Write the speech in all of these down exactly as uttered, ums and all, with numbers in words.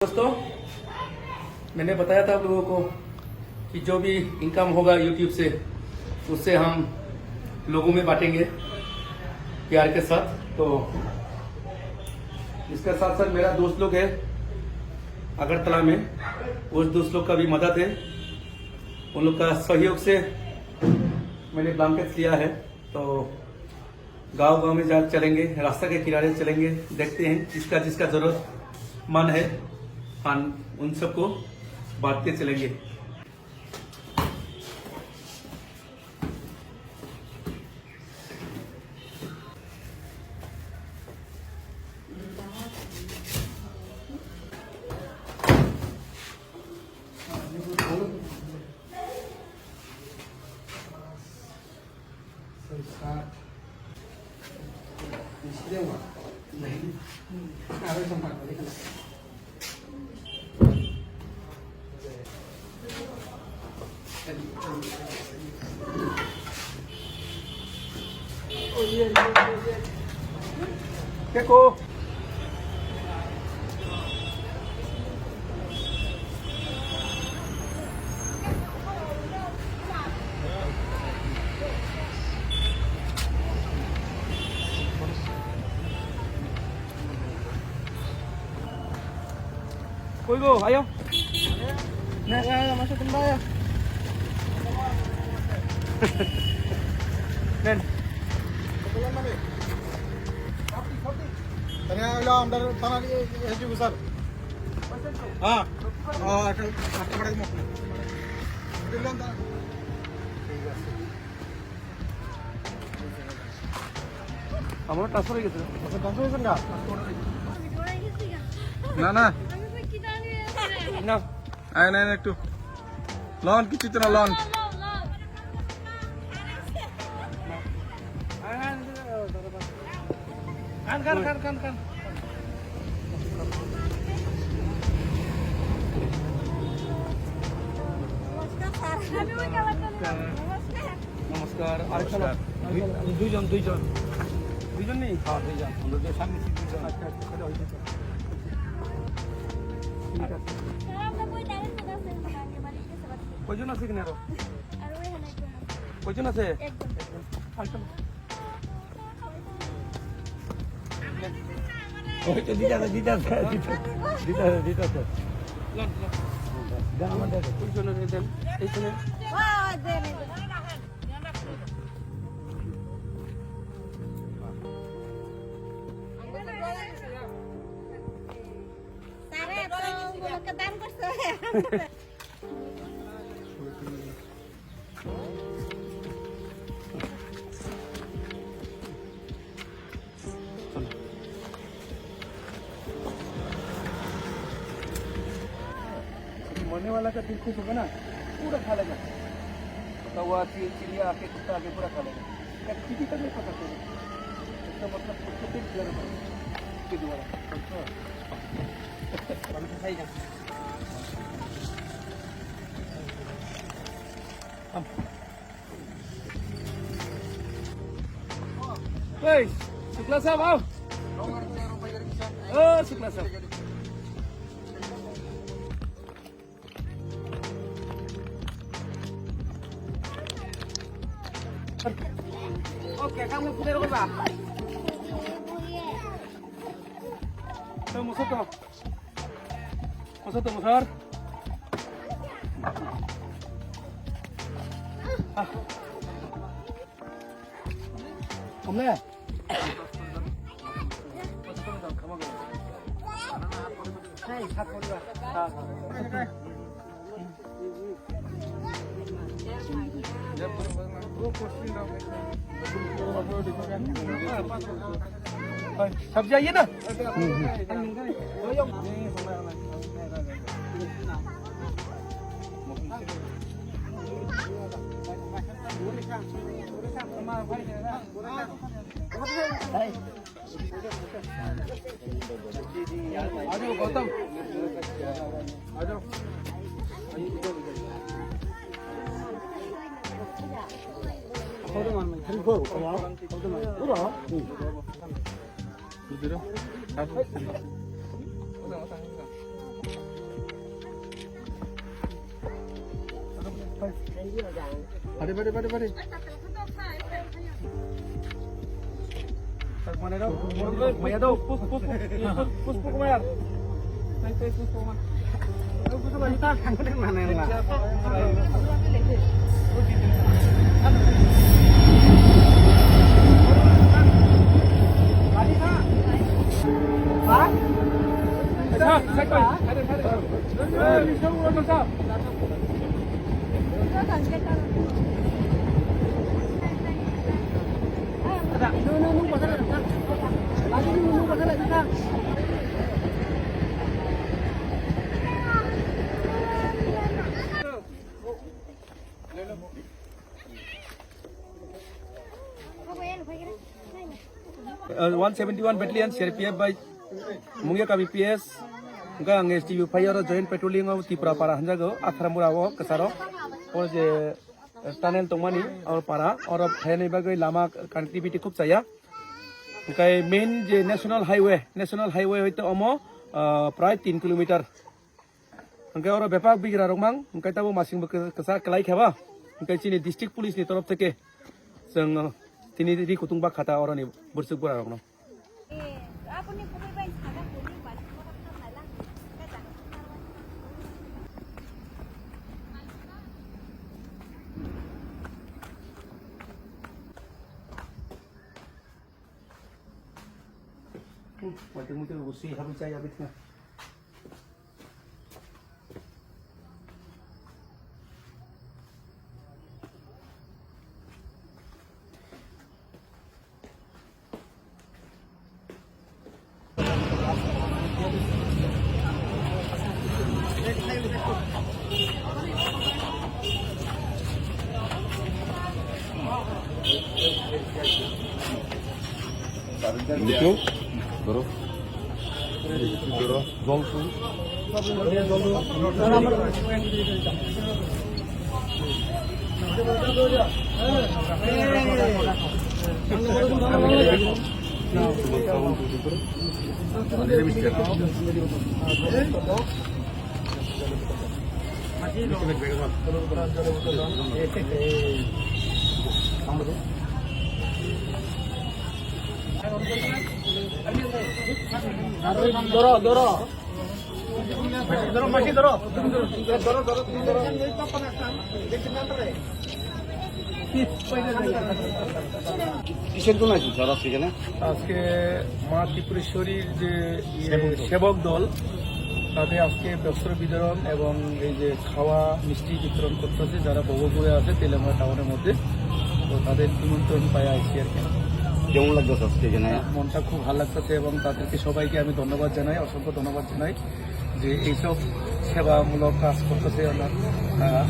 दोस्तों, मैंने बताया था आप लोगों को कि जो भी इनकम होगा यूट्यूब से, उससे हम लोगों में बांटेंगे प्यार के साथ। तो इसका साथ साथ मेरा दोस्त लोग है अगरतला में, उस दोस्त लोग का भी मदद है, उन लोग का सहयोग से मैंने ब्लैंकेट्स लिया है। तो गांव गांव में जा चलेंगे, रास्ता के किनारे चलेंगे, देखते हैं जिसका जिसका जरूरतमंद है, हम उन सबको बांटते चलेंगे। Keko. Koi go, ayo. Ne, ne, ne, masuk kembali ya. Men. Tanya lo, andar tanah di, eh, di besar. Ah, ah, ada, ada pada mau. Bilang tak? আমার ট্রান্সফার হয়ে গেছে। আচ্ছা, ট্রান্সফার হয়েছেন না? না, না। না। আয় না, না, একটু। লন, কিছু তো না, লন। খান, খান, খান, খান, খান। নমস্কার, স্যার। আমি ওই কালারটা নিলাম। নমস্কার। নমস্কার। আরেকটা নমস্কার। নাও। আরেকটা নাও। দুইজন, দুইজন। দুইজন নেই? হ্যাঁ, দুইজন। আমরা যে সামনে সিট দুইজন। আচ্ছা, আচ্ছা, তাহলে ওই দুইজন। ঠিক আছে। স্যার, আমরা ওই ডাইরেক্ট চলে আসছি, ওখানে আগে বাড়ি গেছে, বাড়ি গেছে। কয়জন আছে এখানে আরো? আর ওই এখানে একজন আছে। কয়জন আছে? একজন। একজন। আরেকটা নাও। ওই তো দিতে আছে, দিতে আছে, দিতে আছে, দিতে আছে, দিতে আছে। দেন আমার দেন। ওই জন্য দেন। এইখানে। স্যারে তো ওগুলোকে দান করছে। मरने वाला का दिल खुश होगा ना, पूरा खा लेगा। कौवा, चील, चिड़िया आके, कुत्ता आके पूरा खा लेगा। क्या किसी का नहीं पता चले। इसका मतलब उसको दिल खिलाना पड़ेगा। इसके द्वारा। अच्छा। हम तो सही जाते हैं। এই, শুক্লা সাহেব, আও। ও, শুক্লা সাহেব। ওকে, কাম করে করবা। তো, মুসা তো। Masa tu besar. Ah. Kamu ya? Hei, satu dua. Ah, ah. सब्जी आइए ना। आ जाओ गौतम, आ जाओ। Bari, bari, bari, bari. Tak mana daw? Maya daw, pus, pus, pus, pus, pus, pus, maya. Uh, one seventy-one Battalion C R P F bai Mungia Kami P S, hingke ang S T B phai oro joint patrolling o Tripura para hanjago, Athramura o kwcharo. O je, eh, tunnel tongmani, o para, oro phainai bagwi lama connectivity khub chaya. Hingke main je national highway, national highway hoite omo, ah, prai tin kilometer. Hingke oro bepak bigra rok mang, hingke tabo masing bo kwsa kwlai khe ba. Hingke chini district police ni torof theke chwng, ah, tini ri kutung ba khata oroni bursuk bura rok no. Mikro, doro. Doro. Jol tu. Doro, doro. Doro, masi doro. Doro, doro, doro. কিসের জন্য আসছেন স্যার আজকে এখানে? আজকে মা ত্রিপুরেশ্বরীর যে ইয়ে, সেবক দল। সেবক দল, তাদের আজকে বস্ত্র বিতরণ এবং এই যে খাওয়া মিষ্টি বিতরণ করতেছে, যারা ভবঘুরে আছে তেলেঙ্গানা টাউনের মধ্যে, তো তাদের নিমন্ত্রণ পাই আইসি আর কি। কেমন লাগতেছে আজকে এখানে? মনটা খুব ভালো লাগতেছে এবং তাদেরকে সবাইকে আমি ধন্যবাদ জানাই, অসংখ্য ধন্যবাদ জানাই যে এইসব সেবামূলক কাজ করতেছে ওনারা।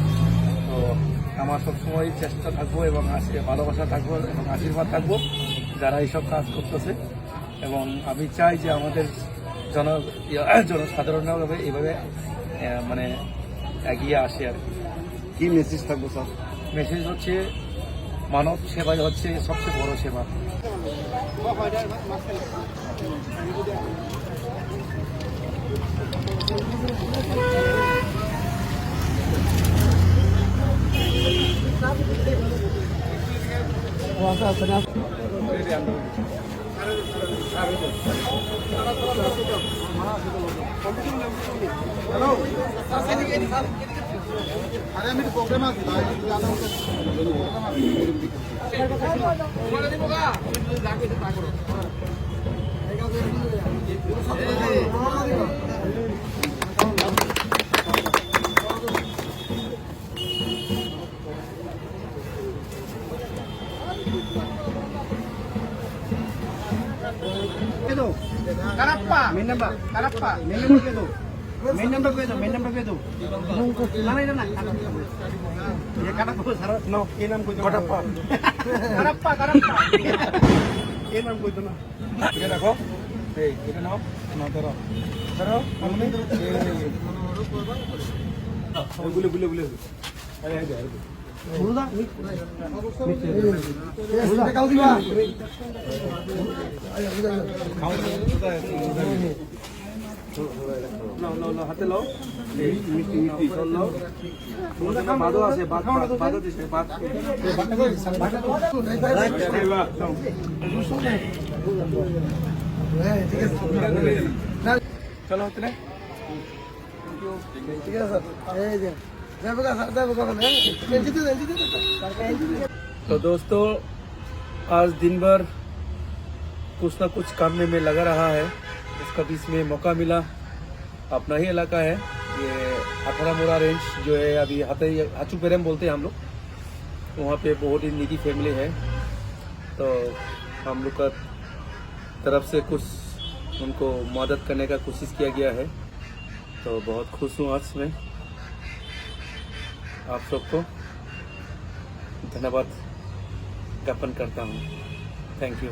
তো আমার সবসময় চেষ্টা থাকবো এবং আশী-, ভালোবাসা থাকবো এবং আশীর্বাদ থাকবো যারা এইসব কাজ করতেছে। এবং আমি চাই যে আমাদের জন-, ইয়া, জনসাধারণরাও এইভাবে, আহ, মানে এগিয়ে আসে আর কি। কি মেসেজ থাকবো স্যার? মেসেজ হচ্ছে মানব সেবাই হচ্ছে সবচেয়ে বড় সেবা। আরে, আমি একটু প্রবলেম আছে ভাই, একটু জানা উচিত। Kedo. Karappa. Main number. Karappa. Main number kedo. Main number kedo. Main number kedo. Mana itu nak? Ya, karappa, sir. No, enam ko. Karappa. Karappa, karappa. Enam ko itu na. Ini aku. Hei, ini no. No, tero. Tero, mana ni? Eh. Gule, gule, gule. Ayo, ayo, ayo. Lo, lo, lo, hate lo. Lo, lo. Baado ase, baad, baad, baado dise, baad. Chalo, hate le. ঠিক আছে, স্যার। এই যে। যাবো গা, স্যার, যাবো গা, হ্যাঁ? এই যে, এই যে, এই যে। तो दोस्तों, आज दिन भर कुछ ना कुछ काम में मैं लगा रहा है। इसका बीच में मौका मिला, अपना ही इलाका है ये, अठारह मोरा रेंज जो है, अभी हाथी हाचू पेरेम बोलते हैं हम लोग। वहाँ पे बहुत ही नीडी फैमिली है, तो हम लोग का तरफ से कुछ उनको मदद करने का कोशिश किया गया है। तो बहुत खुश हूँ आज मैं आप सबको धन्यवाद ज्ञापन करता हूँ। Thank you।